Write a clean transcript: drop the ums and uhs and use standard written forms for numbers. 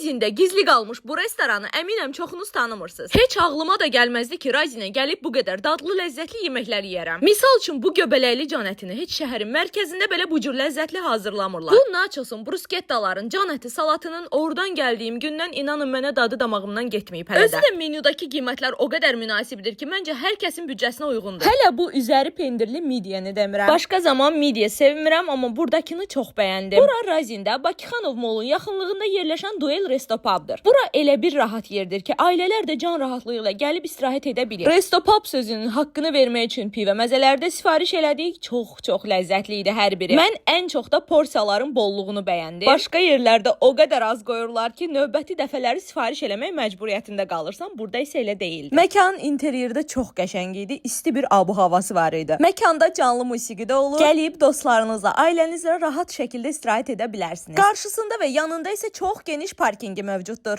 Razində gizli qalmış bu restoranı əminəm çoxunuz tanımırsınız. Heç ağlıma da gəlməzdi ki, Razinə gəlib bu qədər dadlı, ləzzətli yeməklər yeyərəm. Misal üçün bu göbələkli can ətini heç şəhərin mərkəzində belə bu cür ləzzətli hazırlamırlar. Bu nachosun, bruskettaların, can əti salatının oradan gəldiyim gündən inanın mənə dadı damağımdan getməyib hələ də. Özü də menyudakı qiymətlər o qədər münasibdir ki, məncə hər kəsin büdcəsinə uyğundur. Hələ bu üzəri pendirli midyəni demirəm. Başqa zaman midye sevmirəm, amma burdakını çox bəyəndim. Bura Razində Bakıxanov Molun yaxınlığında yerləşən Duel Resto Pub'dır. Bura elə bir rahat yerdir ki, ailələr də can rahatlığı ilə gəlib istirahət edə bilir. Resto Pub sözünün haqqını vermək üçün pivə məzələrdə sifariş elədik. Çox-çox ləzzətli idi hər biri. Mən ən çox da porsiyaların bolluğunu bəyəndim. Başqa yerlərdə o qədər az qoyurlar ki, növbəti dəfələri sifariş eləmək məcburiyyətində qalırsan. Burada isə elə deyildi. Məkanın interyeri də çox qəşəng idi. İsti bir abu havası var idi. Məkanda canlı musiqi də olur. Gəlib dostlarınızla, ailənizlə rahat şəkildə istirahət edə bilərsiniz. Qarşısında və yanında isə çox geniş parkinqi mövcuddur.